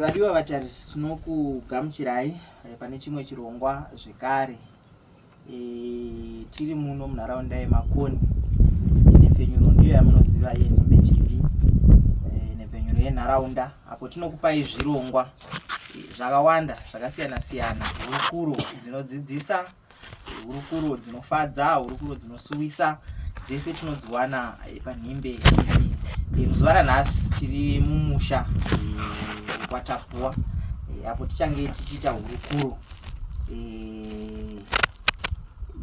Vadiwa vatarisi, tinokugamuchirai pane chimwe chirongwa zvekare. Tiri muno munharaunda yeMakoni. Nhepfenyuro ndiyo yamunoziva yeNhimbe TV. Nhepfenyuro yenharaunda apo tinokupai zvirongwa zvakawanda zvakasiyana siyana, hurukuro dzinodzidzisa, hurukuro dzinofadza, hurukuro dzinosuwisa, dzese tinodziwana paNhimbe TV. Muzuva ranhasi tiri mumusha wekwaTapuwa apo tichange tichiita hurukuro.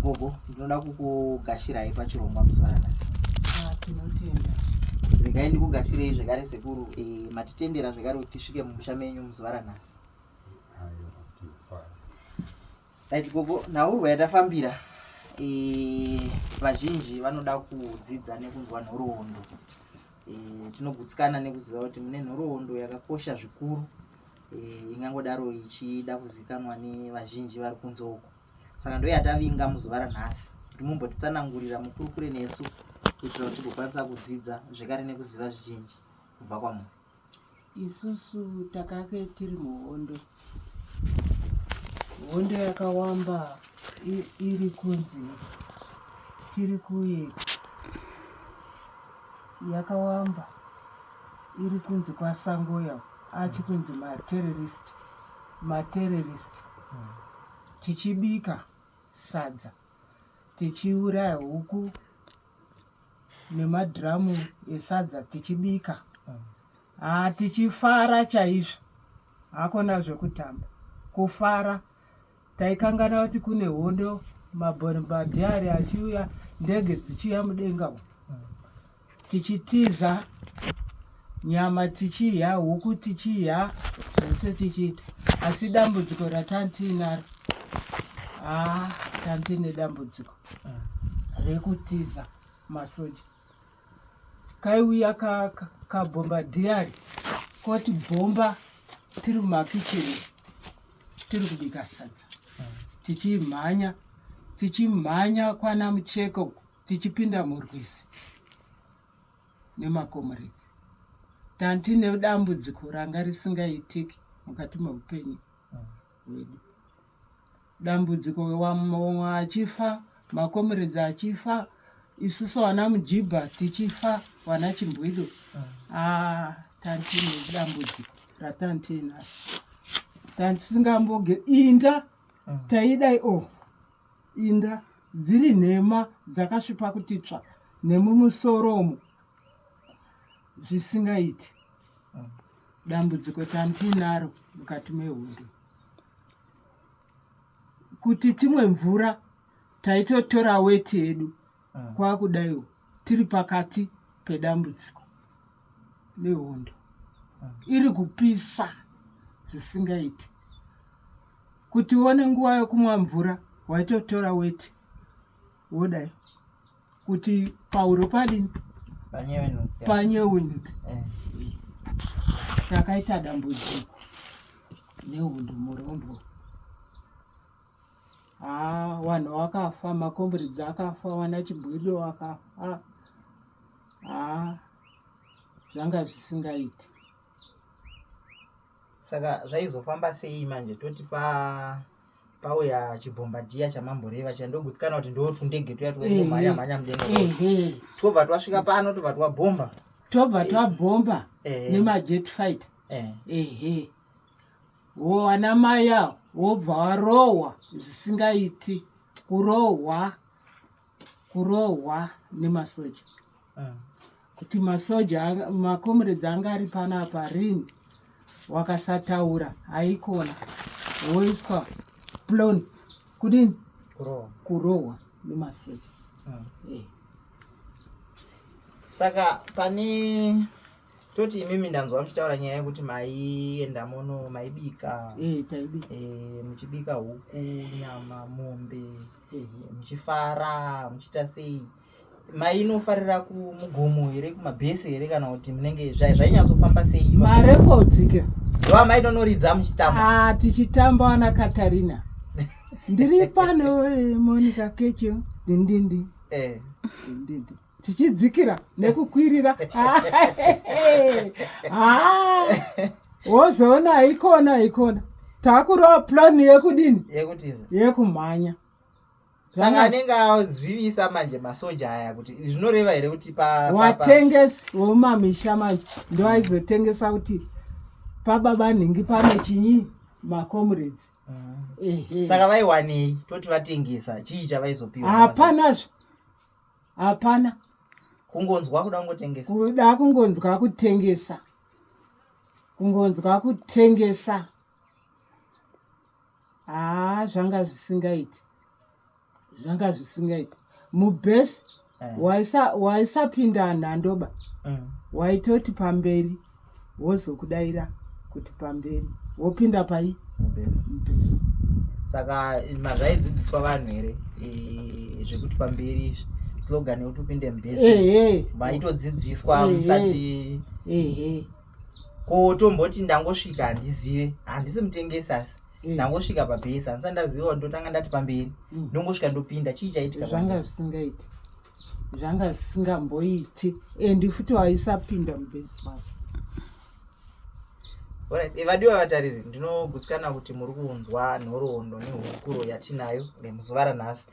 Gogo, ndinoda kukugashirai pachirongwa muzuva ranhasi. Tinotenda. Regai ndikugashirei zvekare sekuru. Matitendera zvekare kuti tisvike mumusha menyu muzuva ranhasi. Right, gogo, nhaurwa yatafambira, vazhinji vanoda kudzidza nekunzwa nhoroondo. Tinogutsikana nekuziva kuti mune nhoroondo yakakosha zvikuru, ingangodaro ichida kuzikanwa nevazhinji vari kunze uko. Saka ndo yatavinga muzuva ranhasi kuti mumbotitsanangurira, mukurukure nesu kuitira kuti tigokwanisa kudzidza zvekare nekuziva zvizhinji kubva kwamuri. Isusu takange tiri muhondo. Hondo yakawamba iri kunzi tiri kuye yakawamba iri kunzi kwaSangoya, achikunzi materrorist, materrorist. Tichibika sadza, tichiuraya huku nemadhiramu esadza tichibika, ha, tichifara chaizvo, hakona zvekutamba, kufara. Taikangana kuti kune hondo, mabhombadhiari achiuya, ndege dzichiuya mudenga umu, tichitiza, nyama tichidya, huku tichidya, zvese tichiita. Asi dambudziko ratantiinaro, haa, tantine dambudziko rekutiza masoja. Kaiuya kabhombadhiari koti bhomba tiri mumakicheni tiri kubika sadza, tichimhanya, tichimhanya kwana Mucheko, tichipinda murwizi nemakomuredzi. Tantine dambudziko ranga risingaitiki mukati meupenyu hwedu. Dambudziko, vamwe achifa, makomuredzi achifa, isusu vana Mujibha tichifa, vana Chimbwido. Ah, tantine dambudziko ratantinaro, tantisingamboge inda taidai o inda dziri nhema dzakasvipa kuti tsva nemumusoro umu zvisingaiti. Dambudziko tantinaro mukati mehondo, kuti timwe mvura taitotora weti yedu kwakudaiwo tiri pakati pedambudziko nehondo iri kupisa zvisingaiti. Kuti uone nguva yokumwa mvura waitotora weti wodai kuti pauro padini panyeunuke. Takaita dambudziko nehondo murombo. Haa, vanhu vakafa, makomburidzi akafa, vana Chibwido vakafa. Haa, zvanga zvisingaiti. Saka zvaizofamba sei manje? Toti pa pauya chibhombadhiya chamamboreva chandogutsikana kuti ndo tundege tuya twomhanya mhanya mudenga, tobva twasvika pano, tobva twabhomba. Tobva twabhomba nemajet fighter. Ehe, wana mai avo wobva warohwa zvisingaiti, kurohwa, kurohwa nemasoja. Kuti masoja, makomuredzi anga ari panapa rini, wakasataura haikona, woiswa plon kudini, kurohwa nemasoja. Saka pane toti imimi ndanzwa muchitaura nyaya yekuti maienda muno maibika. Taibika. Muchibika huku, nyama, mombe, muchifara, muchiita sei? Mainofarira kumugomo here, kumabhesi here, kana kuti munenge zvainyatsofamba sei? Marekodzi ke. Ndova maitonoridza muchitamba? Ah, tichitamba ana Katarina, ndiri pano, Monica Kecho, dindindi dindindi, tichidzikira nekukwirira. Ah. Wozoona haikona haikona. Takurova plan yekudini? Yekutiza. Yekumhanya. Saka anenge azivisa manje masoja aya kuti zvinoreva here kuti pa watengesi womamisha manje ndoaizotengesa kuti pababa nhingi pane chinyi macomrades. Mm. Saka vaiwanei toti vatengesa chii chavaizopiwa? Hapanazve. Hapana. Kungonzwa kuda kungotengesa. Kuda kungonzwa kutengesa. Kungonzwa kutengesa. Haa zvanga zvisingaiti. Zvanga zvisingaiti. Mubhesi eh. waisa waisapinda nhandoba. Mm. Waitoti pamberi wozokudaira kuti pamberi wopinda pai mubhesi. Saka mazvaidzidziswa vanhu here e, zvekuti pamberi izvi slogan yekuti upinde mubhesi maitodzidziswa musati ehe ko tomboti ndangosvika handizive handisi mutengesi asi mm. ndangosvika pabhesi handisati ndaziva ndotanga ndati pamberi mm. ndongosvika ndopinda chii chaitika zvanga zvisingaiti zvanga zvisingamboiti and futi waisapinda mubhesi macho eh, vadiwa vatariri ndinogutsikana kuti muri kunzwa nhoroondo nehurukuro yatinayo eh, muzuva ranhasi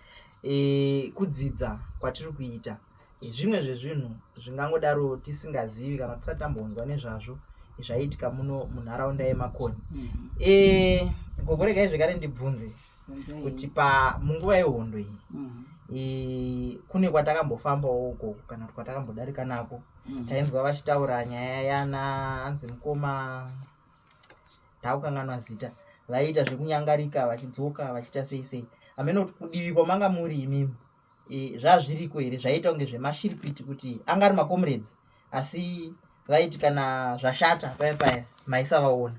e, kudzidza kwatiri kuita e, zvimwe zvezvinhu zvingangodaro tisingazivi kana tisati tambonzwa nezvazvo zvaiitika muno munharaunda yemakoni mm -hmm. e, gogo regai zvekare ndibvunze kuti pa munguva yehondo iyi mm -hmm. e, kune kwatakambofambawo uko kana kuti kwatakambodarika nako mm -hmm. tainzwa vachitaura nyaya yana hanzi mukoma ndakukanganwa zita vaiita zvekunyangarika vachidzoka vachiita sei sei hameno kuti kudivi kwamanga muri imimi e, zvazviriko here zvaiita kunge zvemashiripiti kuti anga ari macomrades asi vaiti kana zvashata paya paya maisavaona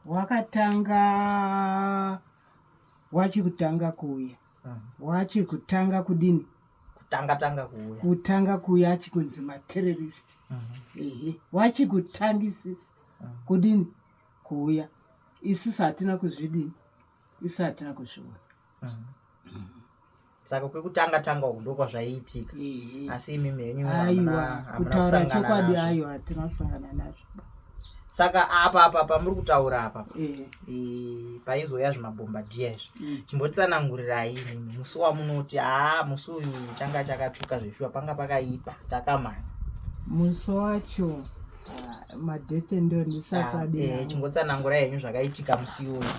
wakatanga wachikutanga kuuya mm. wachikutanga kudini kutanga tanga kuuya kutanga kuuya achikunzi materrorist mm -hmm. ehe wachikutangisisa mm. kudini kuuya isusu hatina kuzvidini isu hatina kuzviona mm. Saka kwekutanga tanga uku ndokwazvaiitika asi imimi henyu aiwa kutaura chokwadi aiwa hatina kusangana nazvo saka apa apa pamuri kutaura apa paizouya zvimabhombadhiya izvi mm. chimbotsanangurirai imimi musi wamunoti haa musi uyu changa chakatsvuka zveshuwa panga pakaipa takamhanya musi wacho ah, madhete ndo ndisasadi ah, eh, chingotsanangurai henyu zvakaitika musi uyu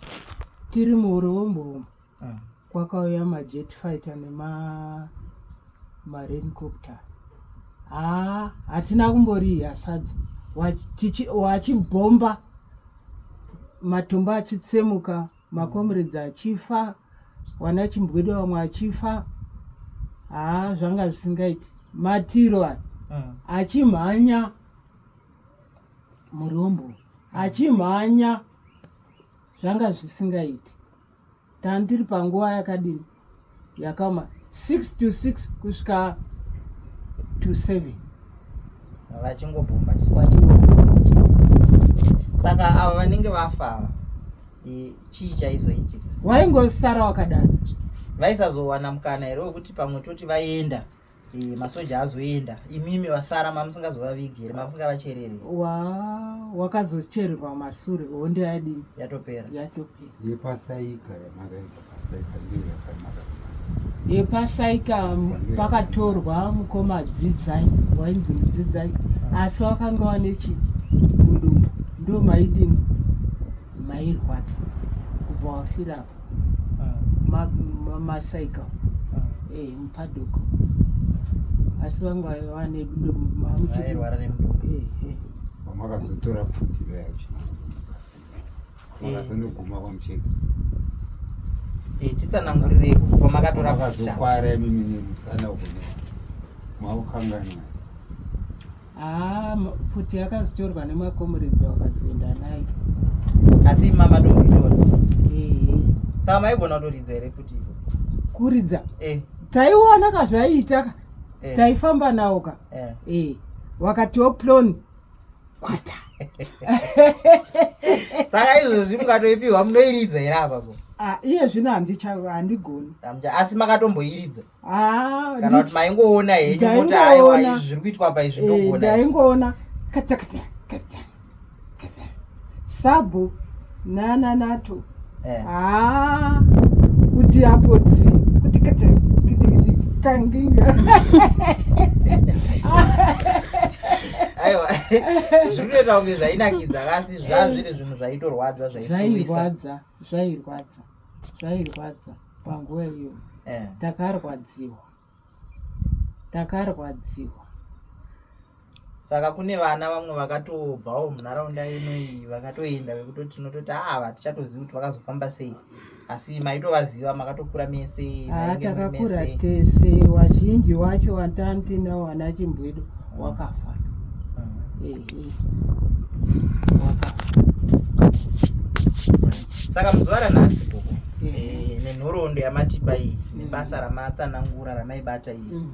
tiri muurombo mm. Kwakauya majet fighter nema marencopter haa hatina kumboriya sadza wachibhomba matombo achitsemuka makomredzi achifa wana chimbwedo vamwe achifa haa zvanga zvisingaiti matiro aya mm. achimhanya murombo achimhanya zvanga zvisingaiti Tandiri panguva yakadini yakaoma 6 to 6 kusvika to 7 vachingobhomba vachingobhomba saka ava vanenge vafa ava chii chaizoitika waingosara wakadaro vaisazowana mukana here wekuti pamwe toti vaenda e, masoja azoenda imimi vasara mamusingazovavigi here mamusingavachereri wa wakazochererwa masure hondo yadini yatopera yatopera yepasaika yamakaita pasaika ndiyo yakanaka yepasaika pakatorwa mukoma dzidzai wainzi mudzidzai asi wakanga wane chi mudumbu ndo maidini mairwadza kubva wafirapo masaika eh, mupadoko asi vanga vane eh, eh. vamakazotora pfuti vayacho makazonoguma kwamucheka titsanangurirei kwamakatora pfuti imimi nemusana uko maukanganwa Haa pfuti yakazotorwa nemakomuredzi wakazoenda nayo. Asi mama tomboitora. Eh. Saka maigona kutoridza here pfuti iyo? Kuridza? Eh. Taiona ka zvaiita ka. Eh. Taifamba nawo ka. Eh. Eh. Wakatiwo plon kwata. Saka izvozvi mukatoipiwa munoiridza here apa po? Ah, iye zvino handicha handigoni. Asi makatomboiridza? Ah, kana kuti maingoona henyu moti aiwa izvi zviri kuitwa pa izvi eh, ndogona ndaingoona kata kata kata kata Sabhu nana nato eh. haa kuti apo dzi kuti kete kiti kiti kanginga aiwa zviri kutoita kunge zvainakidza kasi zvazviri zvinhu zvaitorwadza zvairwadza zvairwadza zvairwadza panguva iyo eh. Takarwadziwa takarwadziwa. Saka kune vana vamwe vakatobvawo munharaunda ino iyi vakatoenda vekutoti tinototi ava ah, tichatozivi kuti vakazofamba sei asi maitovaziva makatokura mese. Haa takakura tese wazhinji wacho watandinawo ana chimbwedo wakafa. Ehe wakafa. Saka muzuva ranhasi gogo eh, nenhoroondo yamatipa iyi nebasa ramatsanangura ramaibata iyi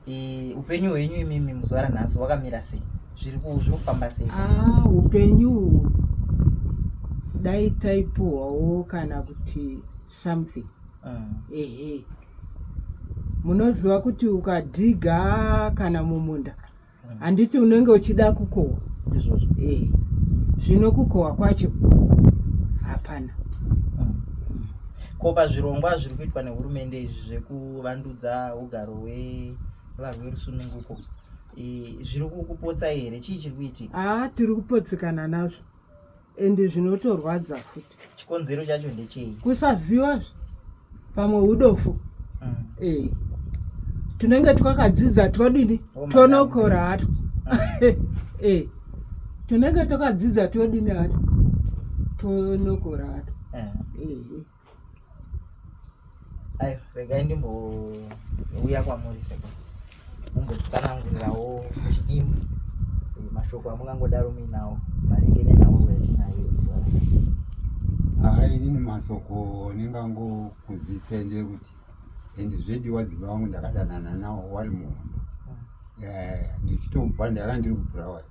eh, upenyu hwenyu imimi muzuva ranhasi hwakamira sei zviri kufamba sei? Ah, upenyu uhu dai taipuhwawo kana kuti something. Ehe munoziva kuti ukadhiga kana mumunda handiti unenge uchida kukohwa ndizvozvo eh zvino kukohwa kwacho hapana. Ko pazvirongwa zviri kuitwa nehurumende izvi zvekuvandudza ugaro hwevarwi verusununguko zviri kukupotsai here chii chiri kuitika? Haa tiri kupotsekana nazvo ende zvinotorwadza futi. Chikonzero chacho ndechei? Kusaziva pamwe udofu. Eh tinenge twakadzidza todini Oh, tonokora hatwo. Eh tinenge twakadzidza todini hatwo tonokora hatwo. Ehe. Aiwa regai ndimbouya kwamuri sekuru mumbotsanangurirawo muchidimbu mashoko amungangodaro muinawo maringe nenhaurwa yatinayo zuva ranhasi. Haa inini masoko ndingangokuzivisa ndeyekuti ende zvedi wadzimai wangu ndakadanana nawo wari muhondo. Ndichitobva ndanga ndiri kuBulawayo.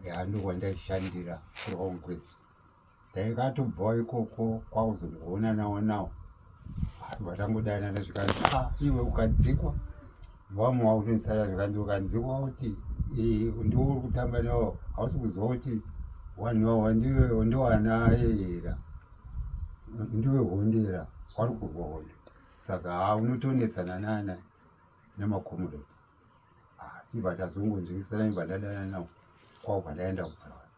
Ya ndokwandaishandira kurwa kwese. Ndaikatobvawo ikoko kwakuzongoonanawo nawo vatangodanana zvikanzi ah iwe ukadzikwa vamwe wakutonisara zvikanzi ukanzikwa kuti ndiwe uri kutamba nawo hausi kuziva kuti vanhu ava ndiwana era ndiwe hondera wari kurwa hondo saka haa unotonetsana nana nemakomureti. Ibva tazongonzwisisana ibva ndadana nawo kwakubva ndaenda kuBulawayo.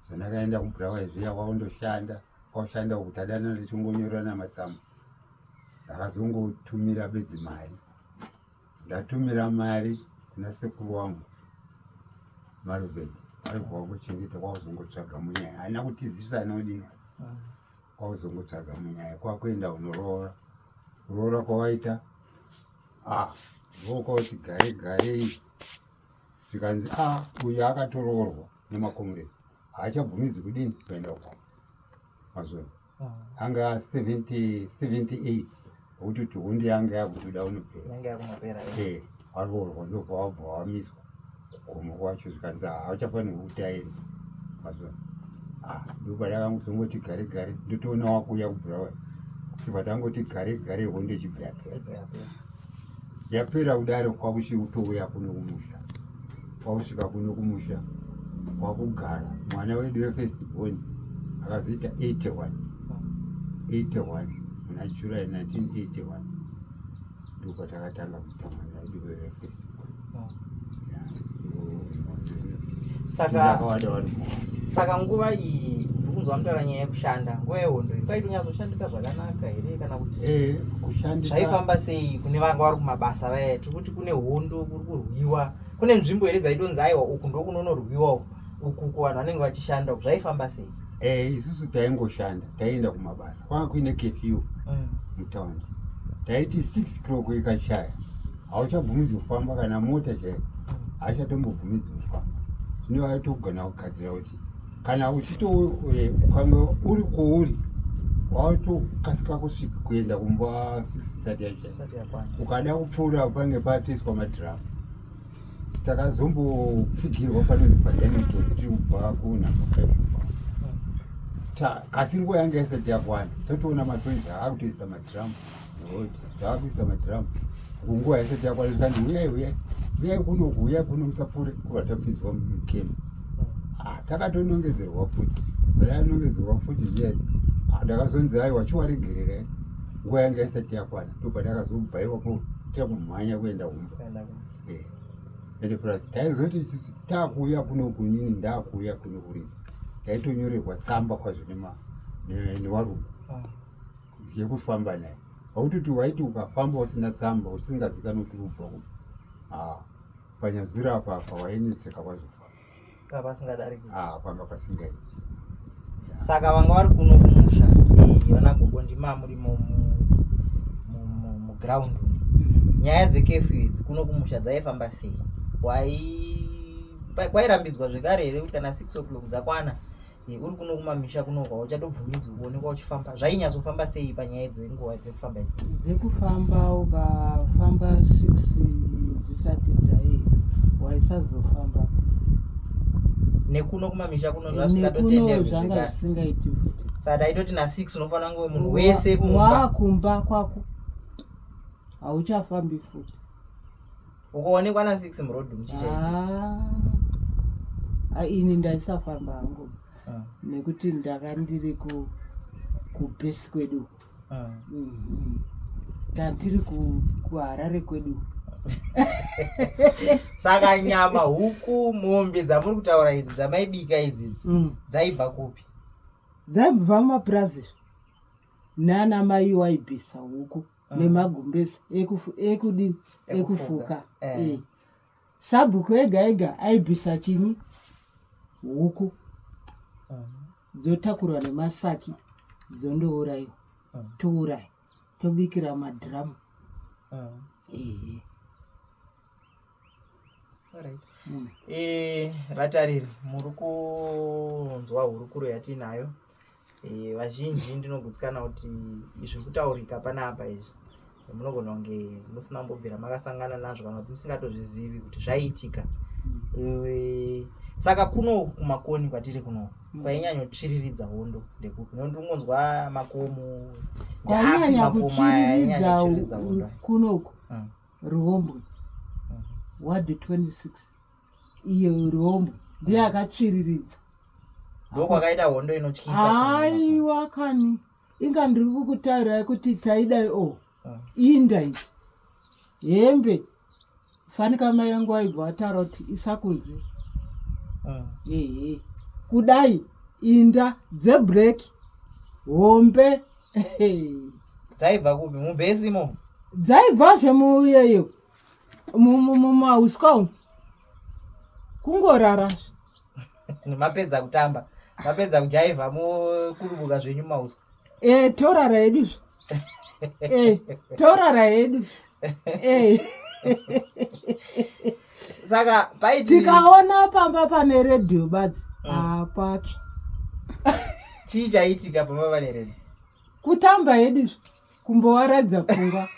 Zvandakaenda kuBulawayo zviya kwakundoshanda kwakushanda uku tadanana tichingonyorerana matsamba. Ndakazongotumira bedzi mari ndatumira mari kuna sekuru wangu Maruveti aibva wakuchengeta kwakuzongotsvaga munyaya haina kutizisa ana udini kwakuzongotsvaga munyaya kwakuenda unoroora kuroora kwawaita ah ndokwauti gare garei zvikanzi ah uyu akatoroorwa nemakomureti haachabvumidzi kudini kuenda uko mazuva anga 70 78 okuti kuti hondo yanga yakutoda unopera eh. Waroorwa ndobva wabva wamiswa kugomo kwacho zvikanzi hauchafanirwi kuti aende mazuva ah ndopandakangozongoti gare gare ndotoona wakuuya kuBulawayo chibva tangoti gare gare hondo ichibva yapera yapera kudaro kwakuchitouya kuno kumusha kwakusvika kuno kumusha kwakugara mwana wedu wefirst born akazoita 81 81 muna July 1981 ndopatakatanga kuita mwana wedu wefirst born. Saka saka nguva iyi ndikunzwa mutaura nyaya yekushanda nguva yehondo iyi kwaitonyatsoshanda zvakanaka here kana kuti eh, kushandika zvaifamba sei kune vanga vari kumabasa vaya tiri kuti kune hondo kuri kurwiwa kune nzvimbo here dzaitonzi aiwa uku ndokunonorwiwa uku uku kuvanhu vanenge vachishanda uku zvaifamba sei? Eh, isusu taingoshanda taienda kumabasa kwanga kuine curfew mutaundi taiti 6 o'clock ikachaya hauchabvumidzi kufamba kana mota chaiyo haichatombobvumidzi kufamba zvino vaitogona kugadzira kuti kana uchito ukange uri kwouri wautokasika kusvika kuenda kumba 6 isati yachaya ukada kupfuura pange patoiswa madhiramu takazombopfigirwa panonzi paDennington tiri kubva kunumber 5 kasi nguva yanga isati yakwana totoona masoja akutoisa madhiramu zvaakuisa madhiramu nguva isati yakwana zvikanzi huyai huyai huyai kunoku huyai kuno musapfuure kubva tapfidzwa mukemba. Ah, takatonongedzerwa futi takanongedzerwa futi zviya ah, ndakazonzi aiwa chiwaregerera nguva yanga isati yakwana ndobva ndakazobva ipapo takumhanya kuenda kumba eh, ende plus taizoti isusu takuuya kuno kunini ndakuuya kuno kurima ndaitonyorerwa tsamba kwazvo nevarungu ah. yekufamba naye hautoti waiti ukafamba usina tsamba usingazikanwi kuti ubva kupi panyazura apa apa wainetseka kwazvo pasingadariki ah panga pasingaiti saka vanga vari kuno kumusha eh, vana gogo ndima murimo muground nyaya dzekefyu idzi kuno kumusha dzaifamba sei kwairambidzwa zvekare here kuti kana 6 o'clock dzakwana Eh, uri kuno kumamisha kuno kwauchatobvumidzwi kuonekwa uchifamba zvainyatsofamba sei panyaya dzenguva dzekufamba idzi dzekufamba ukafamba 6 dzisati dzaira waisazofamba nekuno kumamisha kuno zvasingatotenderwi zvanga zvisingaiti futi saka taitoti na 6 unofanira kunge munhu wese wakumba kwako hauchafambi futi ukaonekwa na 6 muroad muchichaita ah. ah, ini ndaisafamba hangu ah. nekuti ndanga ndiri kubhesi kwedu mhm. tandiri kuharare kwedu saka nyama huku mombe dzamuri kutaura idzi dzamaibika idzi mm. dzaibva kupi dzaibva mumapurazi nana mai waibvisa huku ah. nemagumbezi ekudini ekufuka eh. Eh. Sabhuku ega ega aibvisa chinyi huku ah. dzotakurwa nemasaki dzondourayiwa ah. touraya tobikira madhiramu ehe mm. eh, vatariri muri kunzwa hurukuro yatiinayo Eh, vazhinji ndinogutsikana kuti izvi kutaurika panapa izvi munogona kunge musina kumbobvira makasangana nazvo kana kuti musingatozvizivi kuti zvaiitika mm. eh, saka kuno kumakoni kwatiri kuno mm. kwainyanyotsviriridza hondo ndekupi nokuti ungonzwa makomo kwainyanya kutsviriridza kunoku mm. ruombwe ward 26 iye ruombwe ndiye akatsviriridza ndokwakaita hondo inotyisa aiwa kani inga ndiri kukutaurirai kuti taidai o oh. ah. inda iyi hembe fanika mai yangu aibva ataura kuti isakunze ah. ehe kudai inda dzebreak hombe dzaibva kupi mubhesimo dzaibvazve muyeyo mumauswa umu kungorarazve mapedza kutamba mapedza kujaivha mokurubuka zvenyu mumauswa e, torara hedu e, torara hedu e. saka paiti tikaona pamba pane redhiyo badzi hapatsva chii chaitika pamba pane redhiyo kutamba hedu izvo kumbowaradza pfungwa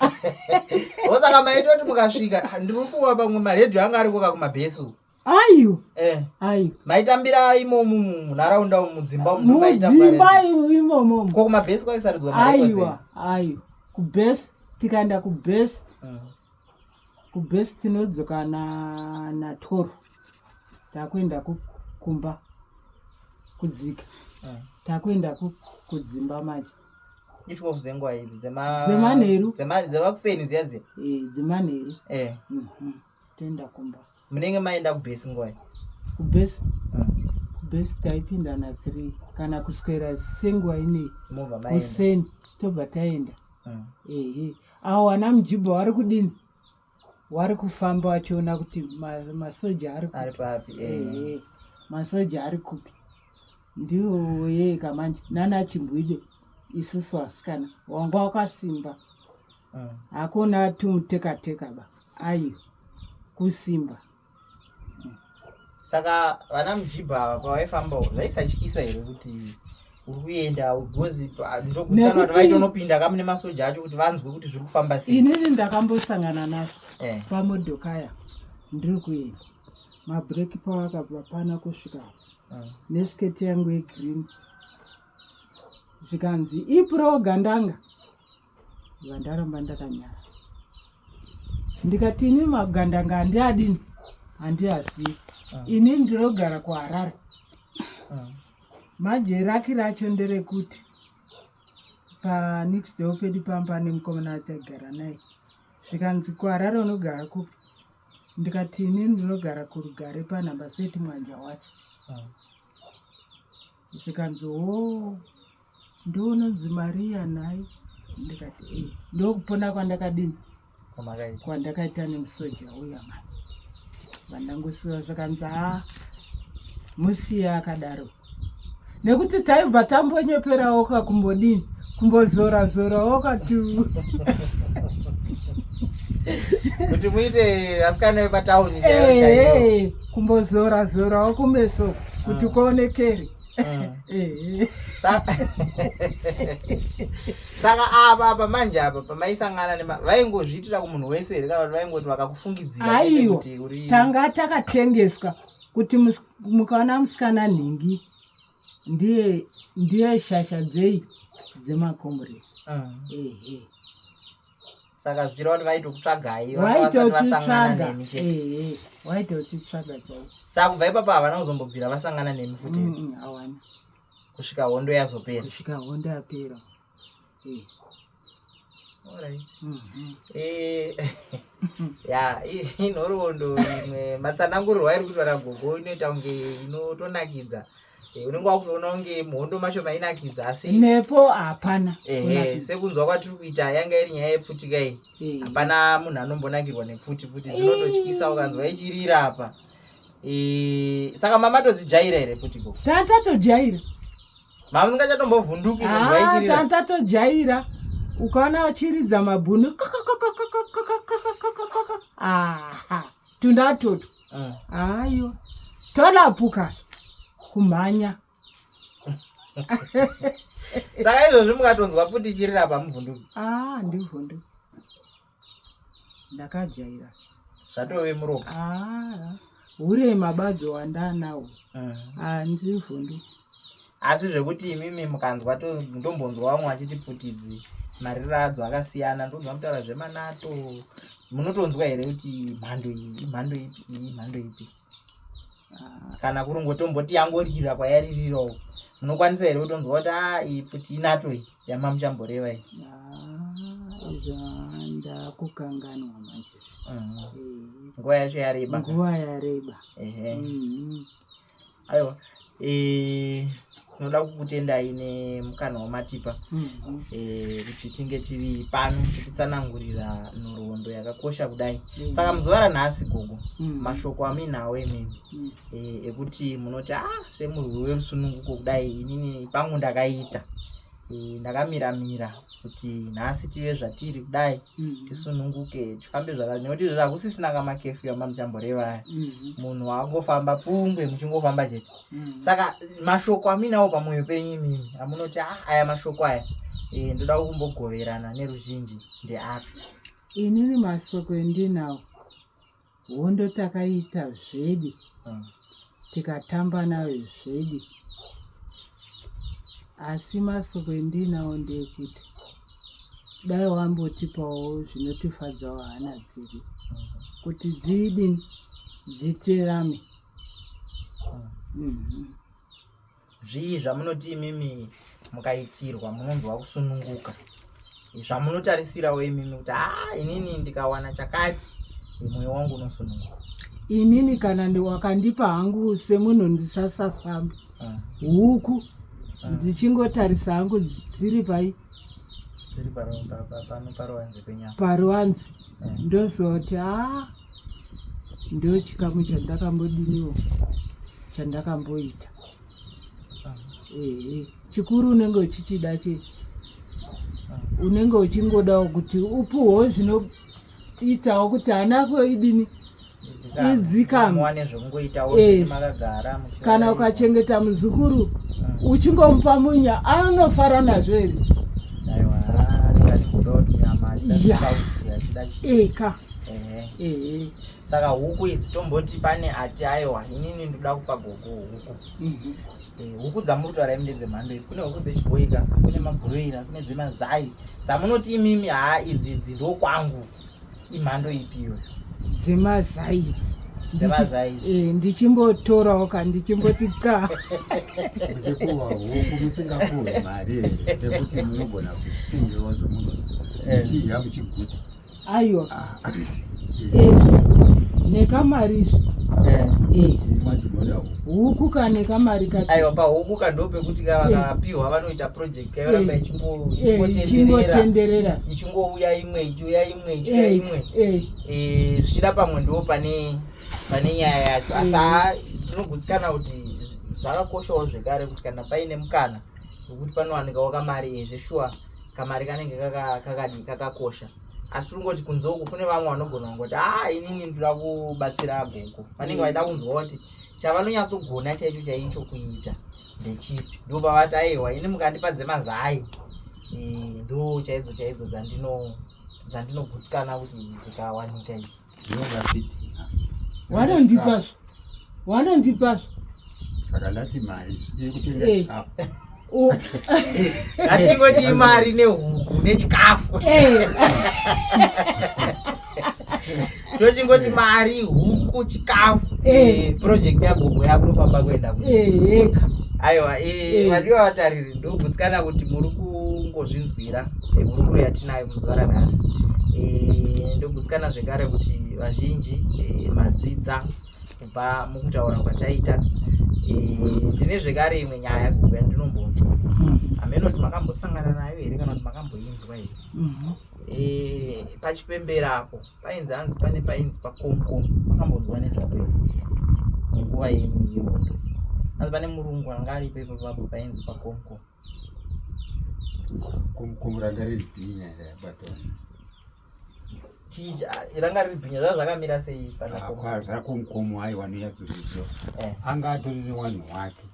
osaka maitoti mukasvika ndiri kufunga pamwe maredhiyo anga ariko ka kumabhesi uku ayo eh. ayo maitambira imomo munharaunda umu mudzimba umu mudzimba imomo ko kumabhesi kwaisaridzwa aiwa ayo kubhesi tikaenda kubhesi mm. kubhesi tinodzoka na na 12 takuenda kumba kudzika mm. takuenda kudzimba manje i12 dzenguva idzi dzemanheru dzemakuseni dziya dziya eh, dzemanheru eh. mhm. toenda kumba munenge maenda kubhesi nguva kubhesi mm. kubhesi taipinda na 3 kana kuswera senguva inei kuseni tobva taenda mm. ehe awo ana mujibha wari kudini wari kufamba wachiona kuti masoja ari papi ehe masoja ari kupi ndiwo yeka manje nana chimbwido isusu asikana wanga wakasimba mm. hakuna tumutekateka ba ayo kusimba saka vana mujibha ava pavaifambawo zvaisatyisa here kuti uri kuenda because ndokuti vaitonopinda kamune masoja acho kuti vanzwe kuti zviri kufamba sei inini ndakambosangana nazvo eh. pamodhokaya ndiri kuenda mabreak pawakabva pana kusvika mm. nesketi yangu yegreen zvikanzi ipro gandanga vandaramba ndakanyara ndikati ini magandanga handiadini handiazivi ah. ini ndinogara kuharare Manje raki racho nderekuti panext door pedu pamba pane mukomana ataigara naye zvikanzi kuharare unogara kupi ndikati ini ndinogara kurugare panhamba 30 mwanja wacho zvikanzi hoo ndounonzi Maria nhai ndikati e ndokupona kwandakadini kwandakaita nemusoja uya mani vandangosiwa zvakanzi haa musiye akadaro nekuti taibva tambonyeperawo ka kumbodini kumbozora zorawo katu kuti muite vasikana vepatauni kumbozora zorawo kumeso kuti ah. kuonekere mm. Saka apa apa manje apa pamaisangana nema vaingozviitira kumunhu wese here kana kuti vaingoti vakakufungidzira aiwa tanga takatengeswa kuti mukaona musikana nhingi ndiye ndiye shasha dzei dzemakomredi mm. ehe saka zvichireva kuti vaitokutsvagai vasati vasangana nemi chete vaitotitsvaga chaivo saka kubva ipapo havana kuzombobvira vasangana nemi futi mm, hawana kusvika hondo yazopera kusvika hondo yapera eh. Alright. Mm -hmm. Eh, ya inhoroondo imwe matsanangurirwo airi kuitwa nagogo inoita kunge inotonakidza eh, unenge wakutoona kunge muhondo macho mainakidza asi nepo hapana ehe sekunzwa kwatiri kuita yanga iri nyaya yepfuti kai eh. hapana munhu anombonakirwa nepfuti futi zvinototyisa ukanzwa ichirira apa Eh, saka mama todzijaira here futi gogo? Tatojaira. Mama musingachatombovhunduki kunzwa ah, ichirira. Tatojaira. Ukaona achiridza mabhunu aha tundatoto ah. ayo tolapuka kumhanya saka izvozvi mukatonzwa futi ichirira pamuvhunduki ah, ndivhunduki ndakajaira zvatove muropa ah, hurema badzo wandanawo handivhundu mm. asi zvekuti imimi mukanzwa ndombonzwa vamwe vachiti pfutidzi mariro adzo akasiyana ndonzwa mutaura zvemanato munotonzwa here kuti mhando iyi imhando ipi iyi imhando ipi ah. kana kurongotomboti yangorira kwayaririrawo munokwanisa here kutonzwa kuti a ah, iyi pfuti inato iyi yamamuchamboreva iyi ah, izvo ndakukanganwa manje mm. eh. nguva yacho yareba nguva yareba ehe mm. Aiwa eh, tinoda kukutendai nemukana wamatipa mm -hmm. e, kuti tinge tiri pano tichitsanangurira nhoroondo yakakosha kudai mm -hmm. Saka muzuva ranhasi gogo mm -hmm. mashoko amuinawo imimi mm -hmm. e, ekuti munoti ah semurwi werusununguko kudai inini pangu ndakaita e, ndakamira mira kuti nhasi tive zvatiri kudai mm. tisununguke tifambe zvakati nekuti izvozvo hakusisina kamakefu yamamuchamboreva aya mm-hmm. munhu wangofamba pungwe muchingofamba chete mm. saka mashoko amuinawo pamwoyo penyu imimi amunoti ah, aya mashoko aya e, ndoda kumbogoverana neruzhinji ndeapi inini masoko endinawo Hondo takaita zvedi mm. tikatamba nayo zvedi asi masoko endinawo ndeyekuti dai wambotipawo zvinotifadzawo hana dzedu mm. kuti dzidini dziterame mm. mm -hmm. Zvii zvamunoti imimi mukaitirwa munonzwa kusununguka? Zvamunotarisirawo imimi kuti haa inini ndikawana chakati mwoyo wangu unosununguka. Inini kana wakandipa hangu semunhu ndisasafambi ah. huku ah. ndichingotarisa hangu dziri pai dziri pano paruvanze penyama paruvanze eh. ndozoti haa ndochikamu chandakambodiniwo chandakamboita ehe chikuru unenge uchichida che ah. unenge uchingodawo kuti upuhwo zvinoitawo kuti hana ko idini idzikame eh. kana ukachengeta muzukuru ah. uchingomupa munya anofara nazvo here eka ehe saka huku idzi tomboti pane ati aiwa inini ndoda kupa gogo huku mm -hmm. huku dzamuri kutaura imi ndedzemhando ipi kune huku dzechibhoika kune mabhuroira kune dzemazai dzamunoti imimi haa idzi idzi ndokwangu imhando ipi iyoyo dzemazai idzi Dzemazai. Eh, ndichimbotorawo ka ndichimboti ka Muchipuwa huku musingapuwe mari here yekuti munogona kutengewa zvomunoda Eh. muchidya muchiguta. Aiwa. Ah. Eh, nekamari izvi. Eh. Eh, Machimoda huku. Huku ka nekamari kacho. Aiwa, pahuku ka ndopekuti ka vakapiwa vanoita project kayoramba Eh. ichingotenderera, ichingotenderera, ichingouya imwe, ichiuya imwe, ichiuya Eh, imwe. eh, Eh, zvichida pamwe ndo pane nyaya yacho, asi tinogutsikana kuti zvakakoshawo zvekare kuti kana paine mukana wekuti panowanikawo kamari, zveshuwa kamari kanenge kakadi kakakosha. Asi tirikungoti kunze uku kune vamwe vanogona kungoti, a inini ndoda kubatsira gogo, vanenge vaida kunzwa kuti chavanonyatsogona chaicho chaicho kuita ndechipi. Ndo pavati, aiwa, ini mukandipa dzemazai, ndo chaidzo chaidzo dzandinogutsikana kuti dzikawanika idzi. Zvinongafiti. Wanondipazvo, wanondipazvo. Saka ndati mari yekutenga Eh. chikafu. Ngatingoti imari nehuku nechikafu. Tochingoti mari, huku, chikafu. Project yagogo yakutofamba kuenda Eka. Aiwa. Vadiwa vatariri, ndogutsikana kuti muri kungozvinzwira hurukuro yatinayo muzuva ranhasi. Ndogutsikana zvekare kuti vazhinji madzidza kubva mukutaura kwataita. Ndine zvekare imwe nyaya, gogo, yandinombonzwa. Hameno kuti makambosangana nayo here kana kuti makamboinzwa here. Pachipembera apo painzi, hanzi pane painzi pakomukomu. Makambonzwa nezvapo here munguva yenyu yehondo? Hanzi pane murungu anga aripo ipapo painzi pakomukomu. Komukomu ranga riri bhinya rayabatwa. Ranga riri bhinya, zvava zvakamira sei pana komukomu? Zvakomukomu, aiwa, ndinyatsozviziva. Anga atori newanhu wake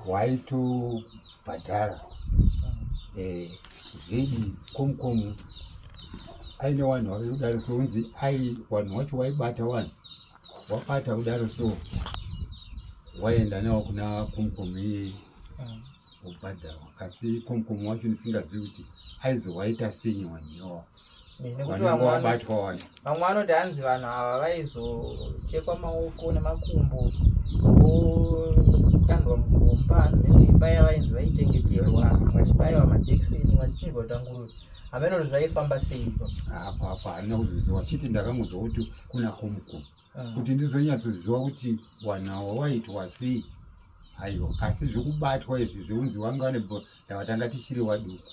waitobhadhara. Zvedi komukomu aine vanhu vake kudaro, so unzi ai vanhu wacho waibata vanhu, wabata kudaro, so waenda nawo kuna komukomu iyeye, wobhadharwa. Asi komukomu wacho ndisingazivi kuti aizowaita sei vanhu iwawo Nekuti vanenge vamwe wabatwa wacho. Vamwe vanoti hanzi vanhu ava vaizochekwa maoko nemakumbo, vokandwa mugomba neimba yavainzi vaichengeterwa, vachibayiwa majekiseni, vachichinjwa kuita nguruve. Hameno kuti zvaifamba sei ipapo. Apo apo handina kuzoziva, chiti ndakangonzwa kuti kuna komukomu. Kuti ndizonyatsoziva kuti vanhu ava waitwa sei, aiwa. Asi zvekubatwa izvi zveunzi wanga wane, ndava tanga tichiri waduku.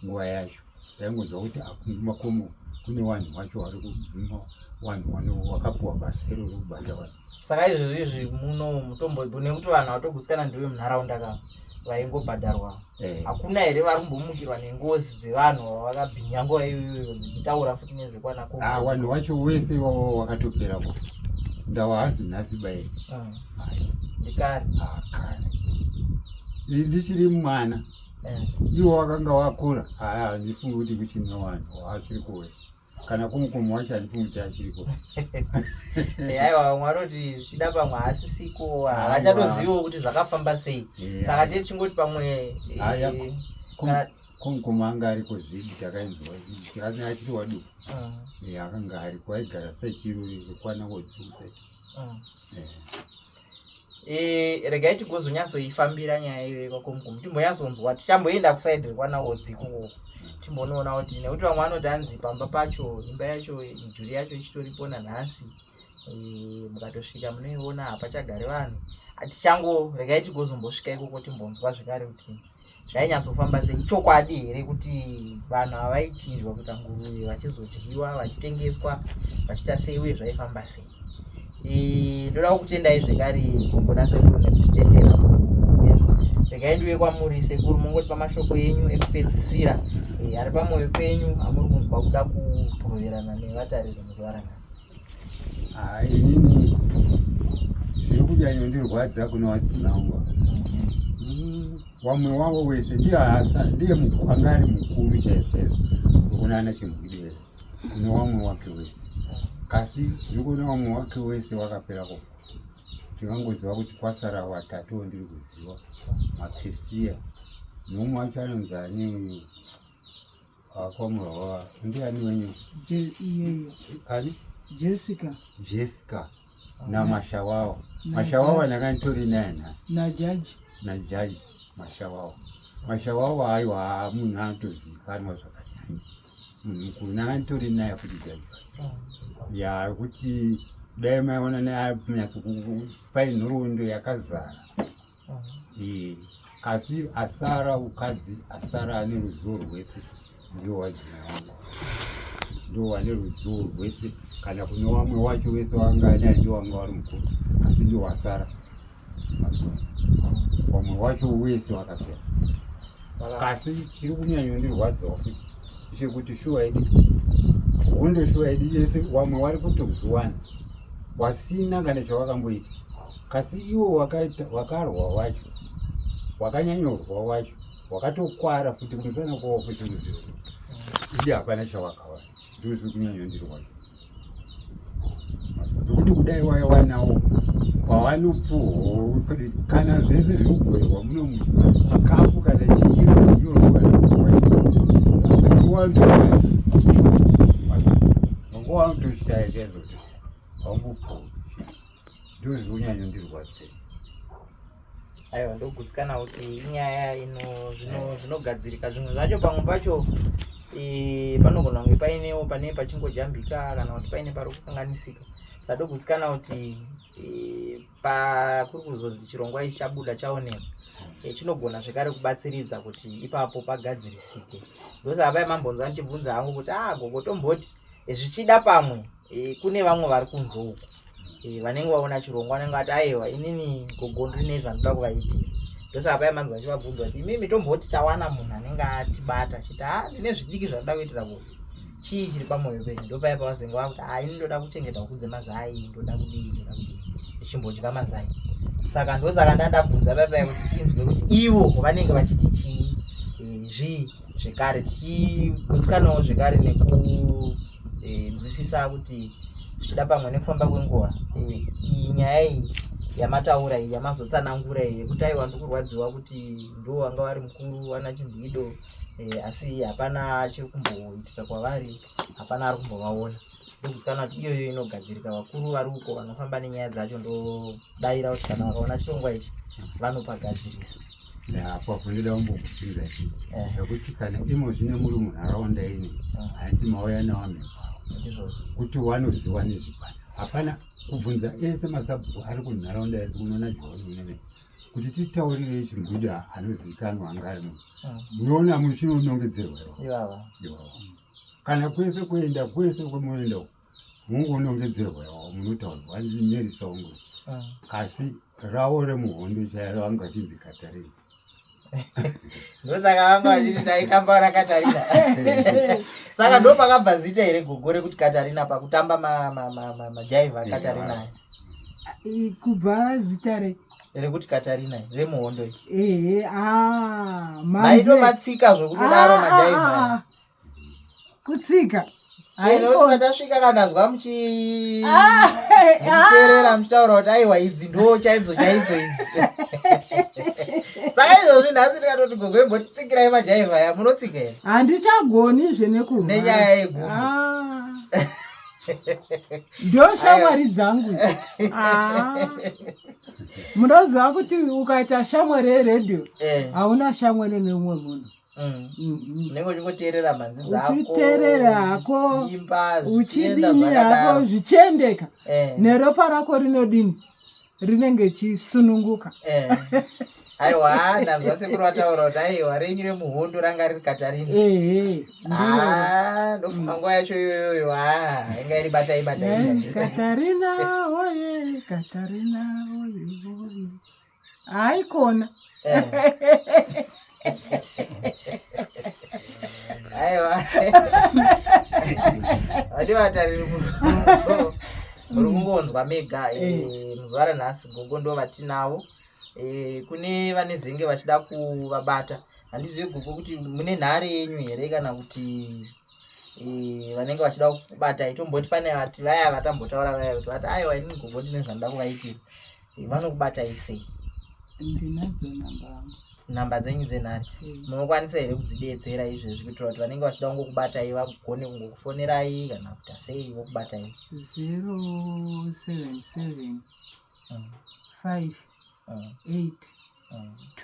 Nguva yacho taingonzwa kuti makomo kune vanhu vacho vari kubvuma, vanhu vakapiwa basa iroro kubata vanhu. Saka izvozvo izvi muno mutombo, nekuti vanhu vatogutsikana ndiwe munharaunda ka vaingobhadharwa. Hakuna here vari kumbomukirwa nengozi dzevanhu vakabhinya nguva iyoyo dzichitaura futi nezvekwana? Ah, vanhu vacho wese ivavo wakatopera ko ndawa hazi nhasi bai. Ndikare. Kare ndichiri mwana. Iwo wakanga wakura. Aya, handifungi kuti kuchine vanhu vachiri kuwese kana kumukomo wacho, handifungi kuti achiriko. Aiwa, vamwe vanoti zvichida pamwe haasisiko, havachatoziviwo kuti zvakafamba sei. Saka tee tichingoti pamwe Aya, komukomo anga ariko zvidi, takainzwa tikati achiri waduku. Akanga ariko, aigara sechiruri kwana wodziusai. Regai tigozonyatsoifambira nyaya iyoyo kwakomukomu, timbonyatsonzwa. Tichamboenda kuside rekwana wodziko koko, timbonoona kuti, nekuti vamwe vanoti hanzi pamba pacho, imba yacho, midhuri yacho ichitoripo nanhasi. Mukatosvika munoiona, hapachagari vanhu. Tichango regai tigozombosvika ikoko, timbonzwa zvekare kuti zvainyatsofamba sei. Ichokwadi here kuti vanhu ava vaichinjwa kuita nguruve, vachizodyiwa, vachitengeswa, vachiita sei, uye zvaifamba sei? Ndoda kukutendai zvekare, gogo nasekuru, nekutitendera kuuya. Regai ndiuye kwamuri, sekuru, mungoti pamashoko enyu ekupedzisira ari pamwoyo penyu amuri kunzwa kuda kugoverana nevatariri muzuva ranhasi. Ah, inini zviri kunyanyondirwadza kuna vadzimai. Wamwe wavo wese ndiye ndiye anga ari mukuru chaizvo chaizvo kuna ana Chimwirere, kune wamwe wake wese. Kasi ndikuona wamwe wake wese wakapera kufa. Tingangoziva kuti kwasara watatu wandiri kuziva, Mapesiya neumwe wacho anonzi ani uyu akwamurwa, ndiani wenyu? Iyeyo. Ani? Jessica. Jessica. naMashawawa. Mashawawa ndanga nditori naye nhasi. Najaji. Najaji Mashawawa. Mashawawa aiwa munhu anotozikanwa zvakanyanya. Munhu mukuru ndanga nditori naye futi jaji. Ya kuti dai maiona naye kunyatsokupai nhoroondo yakazara. Eh, asi asara ukadzi asara ane ruzivo rwese ndiwo wadzimai wangu ndiwo wane ruzivo rwese kana kune wamwe wacho wese wanga anaye ndiwo wanga wari mukuru asi ndiwo wasara wamwe wacho wese wakapera kasi chiri kunyanyondirwadzawo futi chekuti shuwa idi hondo shuwa idi yese wamwe wari kutozviwana wasina kana chawakamboita kasi iwo wakaita wakarwa wacho wakanyanyorwa wacho wakatokwara futi kumusana kwawo futi muzviro idi hapana chawakawana ndizvo zviri kunyanyondirwadza nokuti kudai waiwanawo kwawanopuhwa kana zvese zviri kugoverwa muno chikafu kana chii kunyorwa kana nguva wanotoshaya chaizvo kuti haumbopuhwi ndozviri kunyanyondirwadzei Aiwa, ndogutsikana kuti inyaya ino zvinogadzirika zvimwe zvacho pamwe pacho panogona kunge painewo pane pachingojambika kana kuti paine pari kukanganisika. Saka ndogutsikana kuti pakuri kuzonzi chirongwa ichi chabuda chaonekwa chinogona zvekare kubatsiridza kuti ipapo pagadzirisike. Ndosaka paye mambonzwa ndichibvunza hangu kuti gogo tomboti zvichida pamwe kune vamwe vari kunze uku vanenge vaona chirongwa vanenge vati aiwa inini gogo ndine zvandinoda kuvaitira. Ndosaka paye manzwa achivabvunza kuti imimi tomboti tawana munhu anenge atibata achiti ndine zvidiki zvandinoda kuitira gogo, chii chiri pamwoyo penyu? Ndopaya pavazenge vakuti ini ndoda kuchengeta huku dzemazai, ndoda kudii, ndoda kudii, ndichimbodya mazai. Saka ndosaka ndandabvunza paya paya kuti tinzwe kuti ivo vanenge vachiti chii zvii zvekare, tichigutsikanawo zvekare nekunzwisisa kuti zvichida pamwe nekufamba kwenguva iyi nyaya iyi yamataura iyi yamazotsanangura iyi yekuti aiwa ndikurwadziwa kuti ndo vanga vari mukuru vana Chimbwido asi hapana chiri kumboitika kwavari, hapana ari kumbovaona. Ndogutsikana kuti iyoyo inogadzirika, vakuru vari uko vanofamba nenyaya dzacho ndodaira kuti kana vakaona chirongwa ichi vanopagadzirisa. Apo apo ndoda kumbokupinza chi zvekuti kana imo zvine muri munharaunda ine handiti mauya nawamhepo Ndizvozvo. kuti wanoziwa nezvipana hapana kubvunza ese masabhuku ari kunharaunda yese kunoona Johani unene kuti titaurirei Chimbwido anozivikanwa anga ari munhu munoona muchinonongedzerwa iwawa. Ivava. Iwawa kana kwese kuenda kwese kwemunoenda uko mungonongedzerwa iwawa munotaurwa vandinyerisa wangu kasi ravo remuhondo chairo vanga vachinzi Katarina. Ndosaka vanga vachiti taitamba naKatarina. Saka ndo pakabva zita here gogo rekuti Katarina pakutamba majaivha Katarina aya? Kubva zita re Rekuti Katarina remuhondo iyi. Ehe, Maitomatsika zvokutodaro majaivha aya. Kutsika. Haiko. Tasvika kanazwa muchiteerera muchitaura kuti aiwa idzi ndo chaidzo chaidzo idzi. Saka izvozvi nhasi tikatoti gogo imbotitsikirai majaivha aya, munotsika here? Handichagoni zvenekurwara. Nenyaya yegumbo. Ndo shamwari dzangu idzi. Munoziva kuti ukaita shamwari yeredhiyo hauna shamwari neumwe munhu. Unenge uchingoteerera mhanzi dzako. Uchiteerera hako, imba zvichienda uchidini hako zvakadaro. Zvichiendeka neropa rako rinodini, rinenge chisununguka. Aiwa, ndanzwa sekuru vataura kuti aiwa renyu remuhondo ranga riri Katarina. Ehe, ndiro. Ah, ndofunga nguva yacho iyoyoyo inga iri batai batai. Katarina oye, Katarina oye oye, haikona. Aiwa, vadi vatariri, muri kungonzwa mega muzuva ranhasi gogo ndo vatinavo. Kune vanezenge vachida kuvabata, handizivi gogo kuti mune nhare yenyu here kana kuti vanenge vachida kubata. Tomboti pane vati vaya vatambotaura vaya kuti vati aiwa inini gogo ndine zvandoda kuvaitira, vanokubatai sei? Ndinadzo namba yangu. Nhamba dzenyu dzenhare munokwanisa here kudzideedzera izvezvi kuitira kuti vanenge vachida kungokubatai vagone kungokufonerai kana kuita sei vokubatai? 077 5 8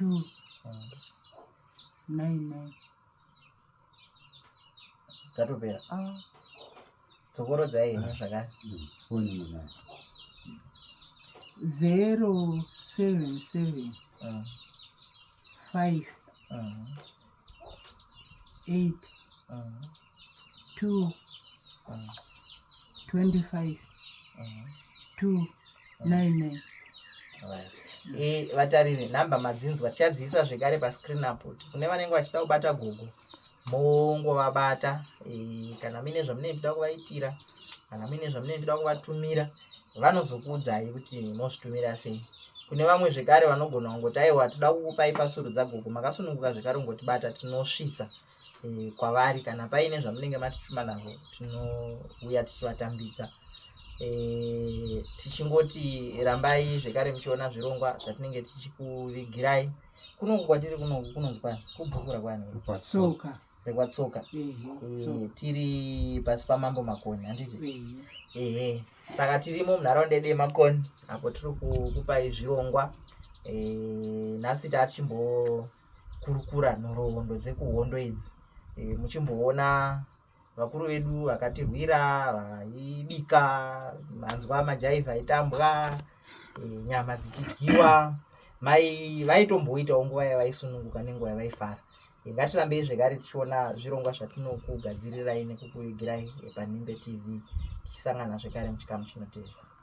2 9 9. Dzatopera. Dzokorodzai henyu zvakare. Foni munayo. 077 5 8 2 25 2 9 9. Right. Vatariri, nhamba madzinzwa, tichadziisa zvekare pascreen apo kuti kune vanenge vachida kubata gogo mongovabata. Kana muine zvamunenge muchida kuvaitira, kana muine zvamunenge muchida kuvatumira, vanozokuudzai kuti mozvitumira sei. Kune vamwe zvekare vanogona kungoti aiwa, toda kukupai pasuru dzagogo, makasununguka zvekare kungotibata, tinosvitsa kwavari. Kana paine zvamunenge matituma nazvo, tinouya tichivatambidza. Tichingoti rambai zvekare muchiona zvirongwa zvatinenge tichikuvigirai kunoku kwatiri. Kunoku kunonzi kwani? Kubhuku rakwani? Tsoka. Rekwatsoka. Tiri pasi pamambo Makoni, handiti? Ehe, saka tirimo munharaunda yedu yeMakoni apo tiri kukupai zvirongwa. Nhasi tachimbokurukura nhoroondo dzekuhondo idzi, muchimboona vakuru vedu vakatirwira vaibika manzwa, majaivha aitambwa, nyama dzichidyiwa, mai vaitomboitawo nguva yavaisununguka nenguva yavaifara. Ngatirambei zvekare tichiona zvirongwa zvatinokugadzirirai nekukuvigirai paNhimbe TV, tichisangana zvekare muchikamu chinotevera.